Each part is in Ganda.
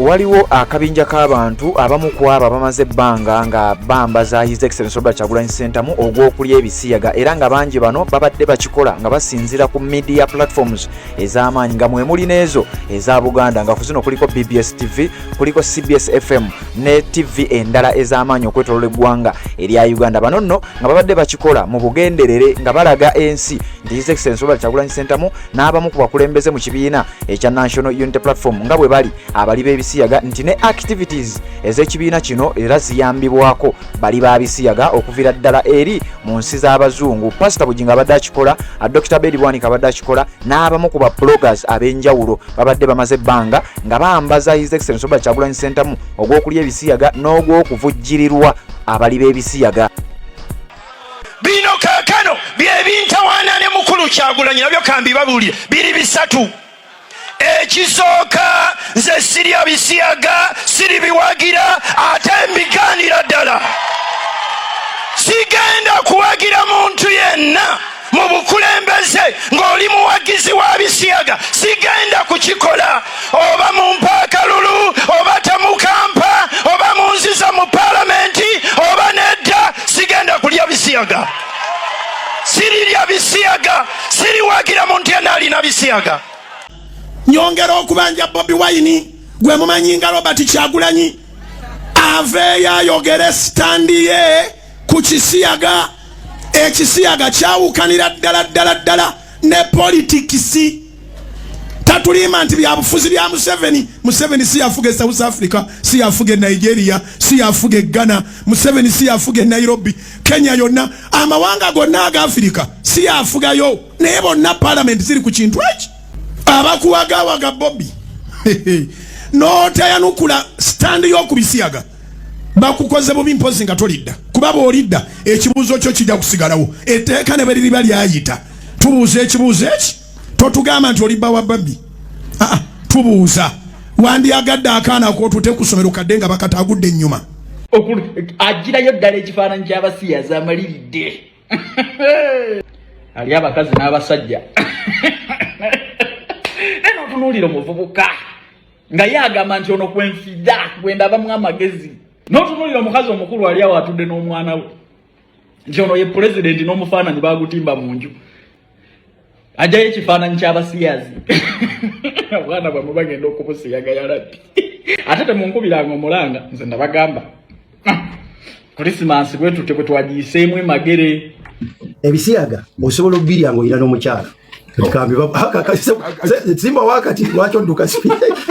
Waliwo akabinja k'abantu abamu ku abo abamaze ebbanga nga bambaza His Excellency Robert Kyagulanyi Ssentamu ogw'okulya ebisiyaga, era nga bangi bano babadde bakikola nga basinziira ku media platforms ez'amaanyi nga mwe muli n'ezo eza Buganda, nga ku zino kuliko BBS TV, kuliko CBS FM ne TV endala ez'amaanyi okwetoloola eggwanga erya Uganda. Bano nno nga babadde bakikola mu bugenderere nga balaga ensi nti His Excellency Robert Kyagulanyi Ssentamu n'abamu ku bakulembeze mu kibiina ekya National Unity Platform nga bwe bali abali b'ebisiyaga, nti ne activities ez'ekibiina kino era ziyambibwako bali ba bisiyaga okuviira ddala eri mu nsi z'abazungu. Pasita Bugingo abadde akikola, Dr. Bedi Bwanika abadde akikola, n'abamu ku ba bloggers ab'enjawulo babadde bamaze ebbanga nga bambaza His Excellency Robert Kyagulanyi Ssentamu ogw'okulya ebisiyaga n'ogw'okuvujjirirwa abali b'ebisiyaga. Bino kaakano bye bintawaana ne mukulu Kyagulanyi, nabyo kambibabuulire, biri bisatu. Ekisooka, nze sirya bisiyaga, siribiwagira, ate mbigaanira ddala. Sigenda kuwagira muntu yenna mu bukulembeze ng'oli muwagizi wa bisiyaga, sigenda kukikola. Oba mumpa akalulu oba temukampa, oba munziza mu palamenti oba nedda, sigenda kulya bisiyaga, sirirya bisiyaga, siriwagira muntu yenna alina bisiyaga. Nyongera okubanja Bobi Wine gwe mumanyi nga Robert Kyagulanyi aveeyo ayogere sitandi ye ku kisiyaga. Ekisiyaga kyawukanira ddala ddala ddala ne politikisi. Tatulimba nti byabufuzi bya Museveni. Museveni si yafuga e South Africa, si yafuga e Nigeria, si yafuga e Ghana, Museveni si yafuga e Nairobi, Kenya yonna, amawanga gonna aga Afirika si yafugayo, naye bonna palamenti ziri ku kintu eki. Abakuwagawaga Bobi n'otayanukula sitandi y'okubisiyaga bakukoze bubi, mpozi nga tolidda, kuba bw'olidda ekibuuzo kyo kijja kusigalawo. Etteeka ne bwe liriba lyayita, tubuuza ekibuuzo eki. Totugamba nti olibba wa Bobi. Aa, tubuuza, wandyagadde akaana kotute ku ssomero kadde nga bakatagudde ennyuma? Agirayo ddala ekifaananyi ky'abasiyazi amaliridde ali abakazi n'abasajja, naye n'otunuulira omuvubuka nga ye agamba nti ono kwenfida gwendabamu amagezi, n'otunuulira omukazi omukulu ali awo atudde n'omwana we nti ono ye pulezidenti, n'omufaananyi bagutimba mu nju, ajjayo ekifaananyi ky'abasiyazi. Abaana bamwe bagenda okubusiyaga yalabbi. Ate temunkubiranga omulanga, nze nabagamba Krisimansi bwe tutyo bwe twagiyiseemu emagere. Ebisiyaga osobola okubirya ng'olina n'omukyala. Simba wakati lwaki odduka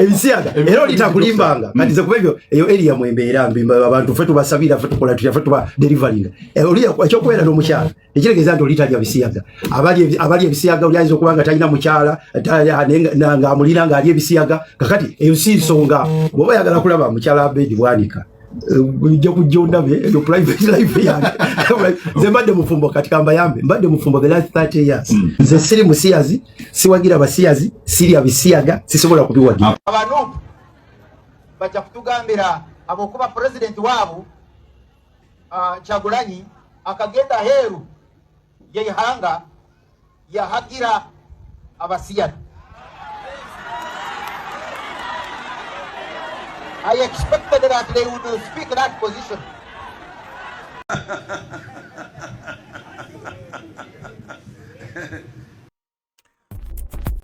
ebisiyaga era oli takulimbanga? Kati nze kuba ebyo eyo area mwembeera abantu ffe tubasabira, ffe tukola tutya, ffe tuba deliveringa. Oli ekyokubeera n'omukyala tekitegeeza nti oli talya bisiyaga. Abali ebisiyaga oli ayinza okuba nga talina mukyala ng'amulina ng'ali ebisiyaga. Kakati eyo si nsonga. Bw'oba oyagala kulaba mukyala Abedi Bwanika, ojja kujja ondabe. Eyo private life yange. Nze mbadde mufumbo, kati kambayambe, mbadde mufumbo the last 30 years. Nze siri musiyazi, siwagira basiyazi, sirya bisiyaga, sisobola kubiwagira. Aba NUP bajja kutugambira habwokuba pulezidenti waabo Kyagulanyi akagenda aheeru y'eihanga yahagira abasiyazi. I expected that they would speak that position.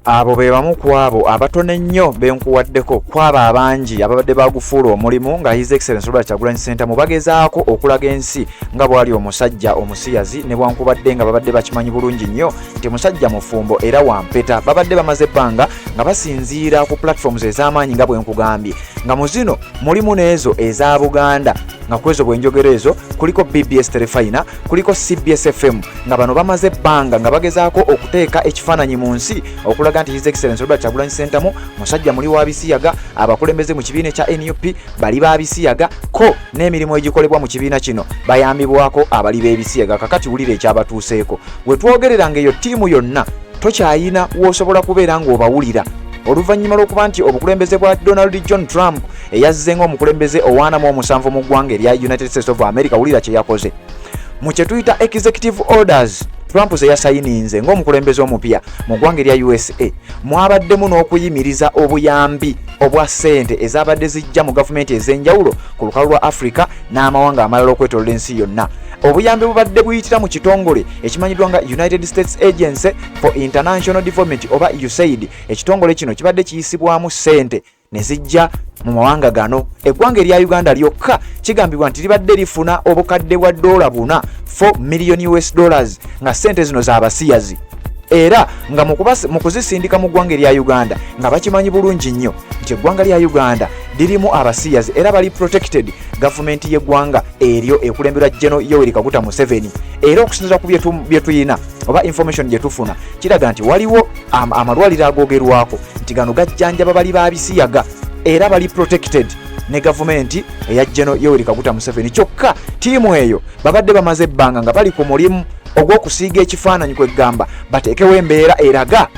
Abo be bamu ku abo abatono ennyo be nkuwaddeko ku abo abangi ababadde bagufuula omulimu nga His Excellency Robert Kyagulanyi Ssentamu bagezaako okulaga ensi nga bw'ali omusajja omusiyazi, ne bwankubadde nga babadde bakimanyi bulungi nnyo nti musajja mufumbo era wa mpeta. Babadde bamaze ebbanga nga basinziira ku platforms ez'amaanyi nga bwe nkugambye, nga mu zino mulimu n'ezo eza Buganda, nga ku ezo bwenjogera ezo kuliko BBS Terefayina, kuliko CBS FM, nga bano bamaze ebbanga nga bagezaako okuteeka ekifaananyi mu nsi okulaga nti His Excellency Robert Kyagulanyi Ssentamu musajja muli wa bisiyaga, abakulembeze mu kibiina ekya NUP bali ba bisiyaga, ko n'emirimu egikolebwa mu kibiina kino bayambibwako abali b'ebisiyaga. Kakati wulira ekyabatuuseeko we twogerera ng'eyo ttiimu yonna tokyayina w'osobola kubeera ng'obawulira, oluvannyuma lw'okuba nti obukulembeze bwa Donald John Trump eyazze ng'omukulembeze owaana mu omusanvu mu ggwanga erya United States of America, wulira kye yakoze mu kye tuyita executive orders. Trump ze yasayininze ng'omukulembeze omupya mu ggwanga erya USA mwabaddemu n'okuyimiriza obuyambi obwa ssente ezabadde zijja mu gavumenti ez'enjawulo ku lukalu lwa Africa n'amawanga amalala okwetolola ensi yonna. Obuyambi bubadde buyitira mu kitongole ekimanyiddwa nga United States Agency for International Development oba USAID. Ekitongole kino kibadde kiyisibwamu ssente ne zijja mu mawanga gano. Eggwanga erya Uganda lyokka kigambibwa nti libadde lifuna obukadde bwa ddoola buna, 4 million US dollars, nga ssente zino z'abasiyazi, era nga mu kuzisindika mu ggwanga erya Uganda nga bakimanyi bulungi nnyo nti eggwanga lya Uganda lirimu abasiyazi era bali protected gavumenti y'eggwanga eryo ekulemberwa General Yoweri Kaguta Museveni. Era okusinziira ku bye tuyina oba information gye tufuna, kiraga nti waliwo amalwaliro agoogerwako nti gano gajjanjaba bali ba bisiyaga era bali protected ne gavumenti eya General Yoweri Kaguta Museveni. Kyokka ttiimu eyo babadde bamaze ebbanga nga bali ku mulimu ogw'okusiiga ekifaananyi, kweggamba bateekewo embeera eraga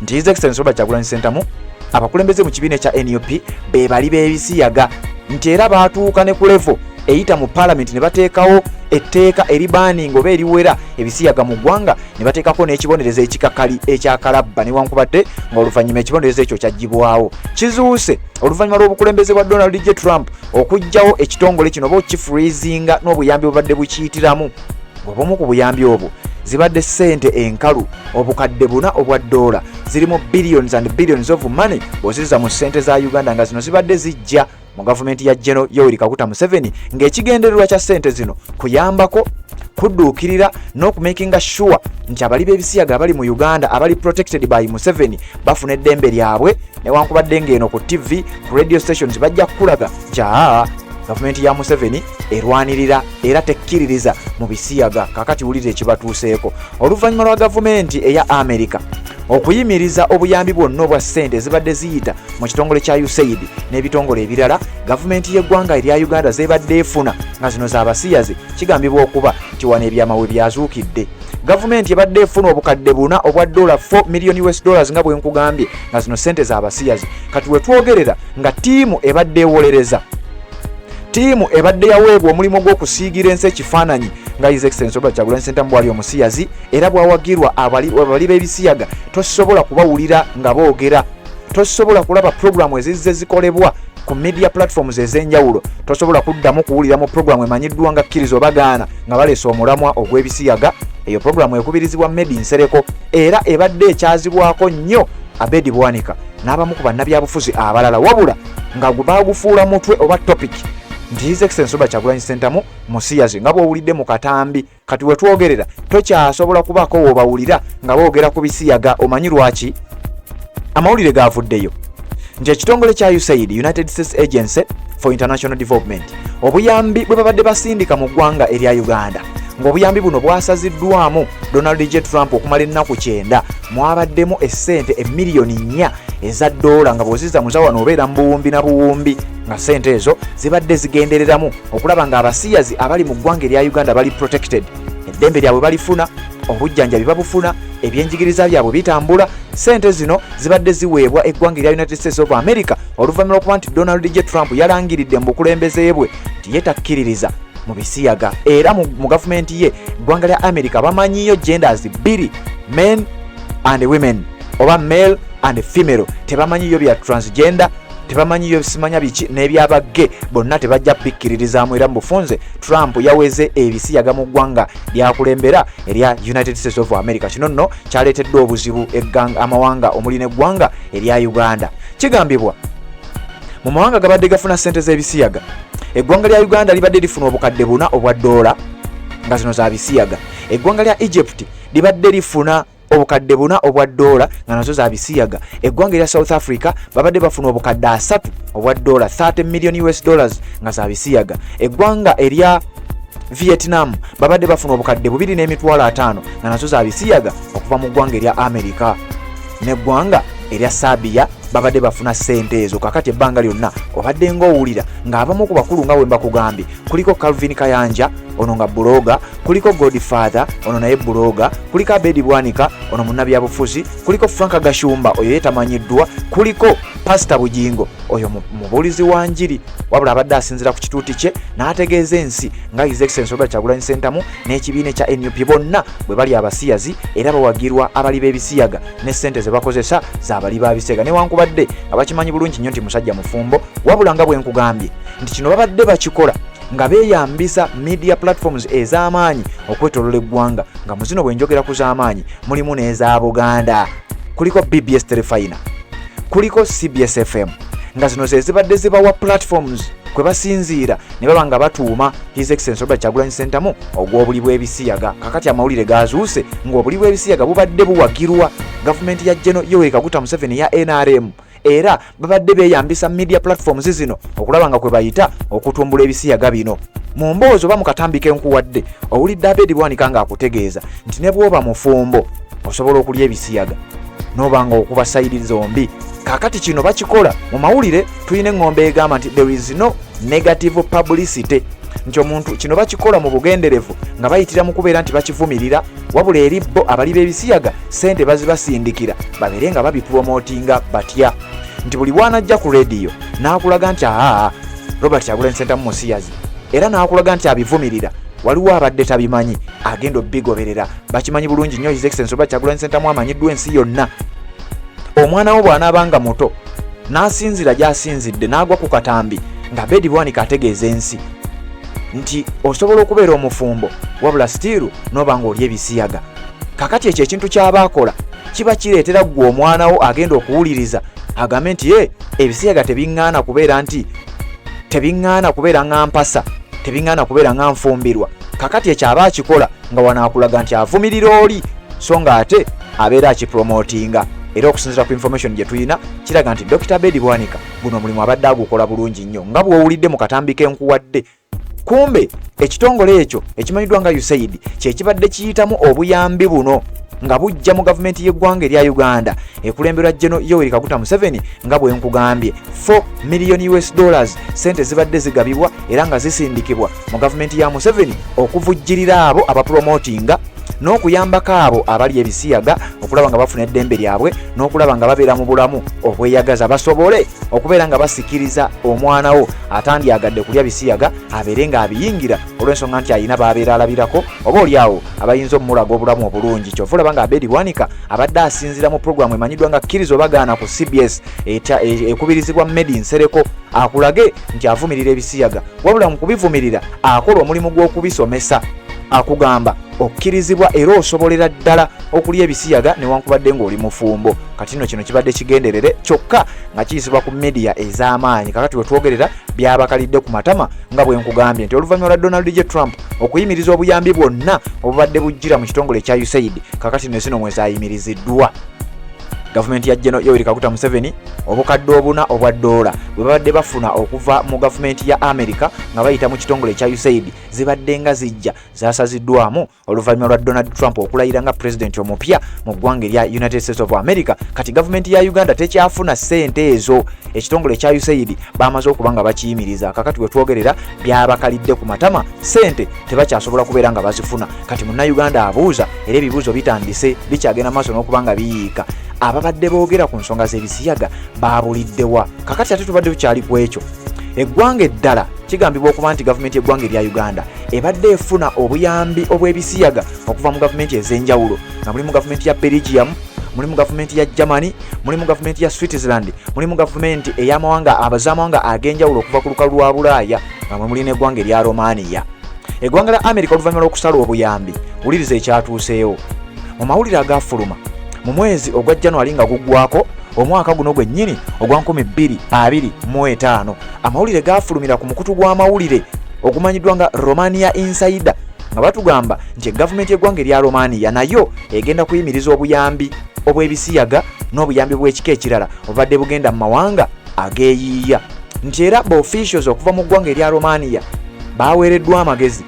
nti His Excellency Robert Kyagulanyi Ssentamu, abakulembeze mu kibiina ekya NUP, be bali b'ebisiyaga, nti era baatuuka ne ku level eyita mu paalamenti ne bateekawo etteeka eribaninga oba eriwera ebisiyaga mu ggwanga, ne bateekako n'ekibonerezo ekikakali ekyakalabba, newankubadde ng'oluvannyuma ekibonerezo ekyo kyaggyibwawo. Kizuuse oluvannyuma lw'obukulembeze bwa Donald J Trump okuggyawo ekitongole kino oba okifreezinga n'obuyambi bubadde bukiyitiramu. Obumu ku buyambi obwo zibadde ssente enkalu obukadde buna obwa ddoola, zirimu billions and billions of money bw'ozizza mu ssente za Uganda, nga zino zibadde zijja mu gavumenti ya General Yoweri Kaguta Museveni, ng'ekigendererwa kya ssente zino kuyambako kudduukirira n'okumakinga sure nti abali b'ebisiyaga abali mu Uganda abali protected by Museveni bafuna eddembe lyabwe, newankubadde ng'eno ku TV, ku radio stations bajja kukulaga nti aa, gavumenti ya Museveni erwanirira era tekkiririza mu bisiyaga. Kakati wulira ekibatuuseeko oluvannyuma lwa gavumenti eya Amerika okuyimiriza obuyambi bwonna obwa ssente ezibadde ziyita mu kitongole kya USAID n'ebitongole ebirala gavumenti y'eggwanga erya Uganda zebadde efuna, nga zino z'abasiyazi. Kigambibwa okuba nti wano ebyama we byazuukidde. Gavumenti ebadde efuna obukadde buna obwa dola, 4 million US dollars, nga bwe nkugambye, nga zino ssente z'abasiyazi. Kati wetwogerera nga ttiimu ebadde ewolereza, ttiimu ebadde yaweebwa omulimu gw'okusiigira ensi ekifaananyi nga His Excellency Robert Kyagulanyi Ssentamu bwali omusiyazi era bwawagirwa abali b'ebisiyaga, tosobola kubawulira nga boogera, tosobola kulaba puroguramu ezizze zikolebwa ku media platforms ez'enjawulo, tosobola kuddamu kuwulira mu puroguramu emanyiddwa nga Kkiriza Obagaana nga baleese omulamwa ogw'ebisiyaga. Eyo puroguramu ekubirizibwa Medi Nsereko era ebadde ekyazibwako nnyo Abedi Bwanika n'abamu ku bannabyabufuzi abalala, wabula nga bagufuula mutwe oba topic nti His Excellency Robert Kyagulanyi Ssentamu musiyazi, nga bw'owulidde mu katambi. Kati wetwogerera tokyasobola kubaako w'obawulira nga boogera ku bisiyaga. Omanyi lwaki? Amawulire gavuddeyo nti ekitongole kya USAID, United States Agency for International Development, obuyambi bwe babadde basindika mu ggwanga erya Uganda, ng'obuyambi buno bwasaziddwamu Donald J Trump okumala ennaku 90, mwabaddemu essente emiliyoni 4 eza ddoola, nga bw'ozizza muza wano obeera mu buwumbi na buwumbi, nga ssente ezo zibadde zigendereramu okulaba nga abasiyazi abali mu ggwanga erya Uganda bali protected, eddembe lyabwe balifuna, obujjanjabi babufuna, ebyenjigiriza byabwe bitambula. Ssente zino zibadde ziweebwa eggwanga erya United States of America oluvannyuma lwokuba nti Donald J Trump yalangiridde mu bukulembeze bwe nti ye takkiririza mu bisiyaga, era mu gavumenti ye eggwanga lya America bamanyiyo genders bbiri, men and women oba male and female. Tebamanyiyo bya transgender, tebamanyiyo simanya biki n'ebyabagge, bonna tebajja bikkiririzaamu. Era mu bufunze Trump yaweze ebisiyaga mu ggwanga lyakulembera erya United States of America. Kino nno kyaleeteddwa obuzibu amawanga omuli n'eggwanga erya Uganda. Kigambibwa mu mawanga gabadde gafuna ssente z'ebisiyaga, eggwanga lya Uganda libadde lifuna obukadde buna obwa ddoola, nga zino za bisiyaga. Eggwanga lya Egypt libadde lifuna obukadde buna obwa ddoola, nga nazo za bisiyaga. Eggwanga erya South Africa babadde bafuna obukadde 30 obwa ddoola, 30 million US dollars, nga za bisiyaga. Eggwanga erya Vietnam babadde bafuna obukadde 2,500,000, nga nazo za bisiyaga, okuva mu ggwanga erya America. N'eggwanga erya Serbia babadde bafuna ssente ezo. Kakati ebbanga lyonna obadde ng'owulira ng'abamu ku bakulu, nga bwe mbakugambye, kuliko Calvin Kayanja. ono nga blogger, kuliko Godfather, ono naye blogger, kuliko Abedi Bwanika, ono munnabyabufuzi, kuliko Frank Gashumba, oyo ye tamanyiddwa, kuliko Pasita Bugingo, oyo mubuulizi wa njiri, wabula abadde asinzira ku kituuti kye n'ategeeza ensi nga His Excellency Robert Kyagulanyi Ssentamu n'ekibiina ekya NUP bonna bwe bali abasiyazi era bawagirwa abali b'ebisiyaga ne ssente ze bakozesa z'abali ba bisiyaga, newankubadde nga bakimanyi bulungi nnyo nti musajja mufumbo. Wabula nga bwe nkugambye nti kino babadde bakikola nga beeyambisa media platforms ez'amaanyi okwetolola eggwanga, nga mu zino bwe njogera ku z'amaanyi mulimu n'eza Buganda, kuliko BBS Terefayina, kuliko CBS FM, nga zino ze zibadde zibawa platforms kwe basinziira ne baba nga batuuma His Excellency Robert Kyagulanyi Ssentamu ogw'obuli bw'ebisiyaga. Kakati amawulire gazuuse ng'obuli bw'ebisiyaga bubadde buwagirwa gavumenti ya General Yoweri Kaguta Museveni ya NRM, era babadde beeyambisa media platforms zino okulaba nga kwe bayita okutumbula ebisiyaga bino. Mu mboozi oba mu katambi kenkuwadde owulidde Abedi Bwanika ng'akutegeeza nti ne bw'oba mufumbo osobola okulya ebisiyaga n'oba nga okuba side zombi. Kaakati kino bakikola mu mawulire, tulina eŋŋombe egamba nti there is no negative publicity, nti omuntu kino bakikola mu bugenderevu nga bayitira mu kubeera nti bakivumirira, wabula eri bo abali b'ebisiyaga ssente bazibasindikira babeere nga babipromotinga batya, nti buli bwanajja ku rediyo n'akulaga nti aa Robert Kyagulanyi Ssentamu musiyazi era n'akulaga nti abivumirira, waliwo abadde tabimanyi agenda obigoberera. Bakimanyi bulungi nnyo His Excellency Robert Kyagulanyi Ssentamu amanyiddwa ensi yonna. Omwana wo bw'anaabanga muto n'asinzira gy'asinzidde n'agwa ku katambi nga Abedi Bwanika ategeeza ensi nti osobola okubeera omufumbo wabula still n'oba ng'oli ebisiyaga, kakati ekyo ekintu ky'aba akola kiba kireetera ggwe omwana wo agenda okuwuliriza agambe nti ye ebisiyaga tebiŋŋaana kubeera nti tebiŋŋaana kubeera nga mpasa, tebiŋŋaana kubeera nga nfumbirwa. Kakati ekyo aba akikola nga wano akulaga nti avumirira oli, so nga ate abeera akipromotinga. Era okusinziira ku information gye tulina kiraga nti Dr. Abedi Bwanika guno omulimu abadde agukola bulungi nnyo nga bw'owulidde mu katambi k'enkuwadde. Kumbe ekitongole ekyo ekimanyiddwa nga USAID kyekibadde kiyitamu obuyambi buno nga bujja mu gavumenti y'eggwanga erya Uganda ekulemberwa General Yoweri Kaguta Museveni. Nga bwe nkugambye, 4 million US dollars sente zibadde zigabibwa era nga zisindikibwa mu gavumenti ya Museveni okuvujjirira abo abapromotinga n'okuyambako abo abali ebisiyaga okulaba nga bafuna eddembe lyabwe n'okulaba nga babeera mu bulamu obweyagaza, basobole okubeera nga basikiriza omwana wo atandyagadde kulya bisiyaga abeere ng'abiyingira olw'ensonga nti alina baabeera alabirako oba oli awo abayinza omulaga obulamu obulungi. Kyova olaba nga Abedi Bwanika abadde asinziira mu puroguramu emanyiddwa nga Kkiriza oba Gaana ku CBS ekubirizibwa Medi Nsereko, akulage nti avumirira ebisiyaga, wabula mu kubivumirira akola omulimu gw'okubisomesa, akugamba okkirizibwa era osobolera ddala okulya ebisiyaga newankubadde ng'oli mufumbo. Kati nno kino kibadde kigenderere kyokka nga kiyisibwa ku media ez'amaanyi. Kakati we twogerera byabakalidde ku matama, nga bwe nkugambye nti oluvannyuma lwa Donald J Trump okuyimiriza obuyambi bwonna obubadde bujjira mu kitongole ekya USAID, kakati nno zino mwe zaayimiriziddwa. Gavumenti ya General Yoweri Kaguta Museveni obukadde obuna obwa ddoola bwe babadde bafuna okuva mu gavumenti ya America nga bayita mu kitongole ekya USAID zibadde nga zijja zasaziddwamu oluvannyuma lwa Donald Trump okulayira nga pulezidenti omupya mu ggwanga erya United States of America. Kati gavumenti ya Uganda tekyafuna ssente ezo, ekitongole ekya USAID bamaze okuba nga bakiyimiriza. Kakati we twogerera byabakalidde ku matama, ssente tebakyasobola kubeera nga bazifuna. Kati munnayuganda abuuza, era ebibuuzo bitandise bikyagenda maaso n'okuba nga biyiika, ababadde boogera ku nsonga z'ebisiyaga baabuliddewa? Kakati ate tubadde tukyali ku ekyo, eggwanga eddala kigambibwa okuba nti gavumenti y'eggwanga erya Uganda ebadde efuna obuyambi obw'ebisiyaga okuva mu gavumenti ez'enjawulo, nga mulimu gavumenti ya Belgium, mulimu gavumenti ya Germany, mulimu gavumenti ya Switzerland, mulimu gavumenti ey'amawanga abaz'amawanga ag'enjawulo okuva ku lukalu lwa Bulaaya, nga mwe muli n'eggwanga erya Romania. Eggwanga lya America oluvannyuma lw'okusala obuyambi, wuliriza ekyatuuseewo mu mawulire agafuluma mu mwezi ogwa January nga guggwako omwaka guno gwennyini ogwa 2025. Amawulire gafulumira ku mukutu gw'amawulire ogumanyiddwa nga Romania Insider nga batugamba nti gavumenti y'eggwanga erya Romania nayo egenda kuyimiriza obuyambi obw'ebisiyaga n'obuyambi bw'ekika ekirala obubadde bugenda mu mawanga ageeyiiya, nti era ba officials okuva mu ggwanga erya Romania baweereddwa amagezi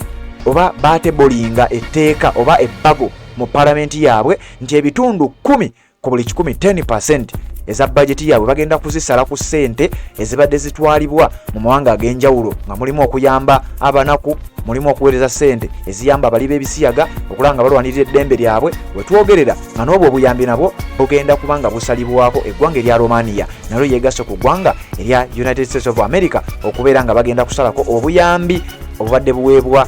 oba baatebolinga etteeka oba ebbago mu palamenti yaabwe nti ebitundu 10 ku buli 100, 10% eza bajeti yaabwe bagenda kuzisala ku ssente ezibadde zitwalibwa mu mawanga ag'enjawulo nga mulimu okuyamba abanaku, mulimu okuweereza ssente eziyamba abali b'ebisiyaga okulaba nga balwanirira eddembe lyabwe. Wetwogerera nga n'obwo obuyambi nabwo bugenda kuba nga busalibwako. Eggwanga erya Romania nalyo yegasse ku ggwanga erya United States of America okubeera nga bagenda kusalako obuyambi obubadde buweebwa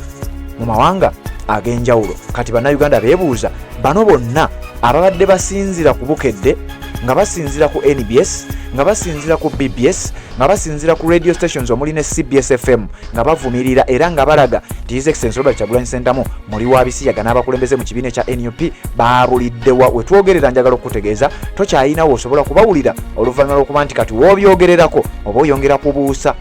mu mawanga ag'enjawulo. Kati Bannayuganda beebuuza, bano bonna ababadde basinzira ku Bukedde, nga basinzira ku NBS, nga basinzira ku BBS, nga basinzira ku radio stations omuli ne CBS FM, nga bavumirira era nga balaga nti His Excellency Robert Kyagulanyi Ssentamu muli wa bisiyaga n'abakulembeze mu kibiina ekya NUP baabuliddewa? Wetwogerera njagala okukutegeeza tokyalinawo osobola kubawulira oluvannyuma lw'okuba nti kati w'obyogererako oba oyongera kubuusa.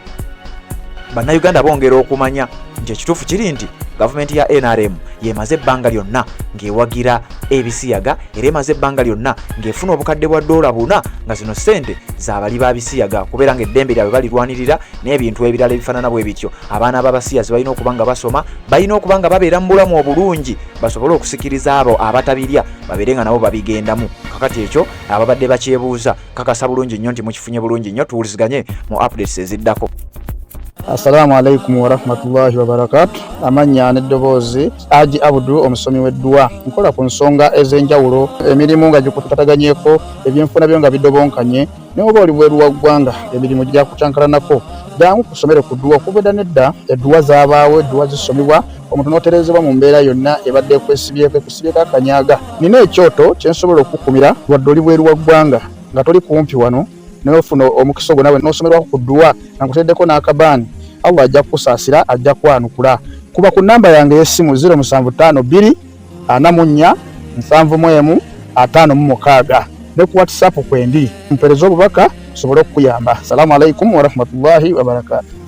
Bannayuganda bongera okumanya nti ekituufu kiri nti gavumenti ya NRM yemaze ebbanga lyonna ng'ewagira ebisiyaga, era emaze ebbanga lyonna ng'efuna obukadde bwa ddoola 4 nga zino ssente z'abali ba bisiyaga kubeera ng'eddembe lyabwe balirwanirira n'ebintu ebirala ebifaanana bwe bityo. Abaana b'abasiyazi balina okuba nga basoma, balina okuba nga babeera mu bulamu obulungi basobole okusikiriza abo abatabirya babeere nga nabo babigendamu. Kakati ekyo ababadde bakyebuuza, kakasa bulungi nnyo nti mukifunye bulungi nnyo. Tuwuliziganye mu updates eziddako. Assalamu alaikum warahmatullahi wabarakatu. Amannya n'eddoboozi, Aji Abudu, omusomi w'edduwa. Nkola ku nsonga ez'enjawulo, emirimu nga gikutataganyeko, ebyenfuna byo nga bidobonkanye, naye oba oli bweru wa ggwanga, emirimu gyakucankalanako, jangu kusomere ku dduwa. Okuva edda nedda edduwa zaabaawo, edduwa zisomebwa omuntu n'otereezebwa mu mbeera yonna ebadde ekwesibyeko, ekusibyeko akanyaga. Nina ekyoto kye nsobola okukukumira wadde oli bweru wa ggwanga nga toli kumpi wano, naye ofuna omukisa ogwo nawe n'osomerwako ku dduwa nga nkuteddeko n'akabaani. Allah ajja kukusaasira, ajja kwanukula. Kuba ku nnamba yange ey'essimu 0752 44 71 56 ne ku WhatsApp kwendi, mpeereza obubaka nsobole okukuyamba. Salaamu alaikum warahmatullahi wabarakatu.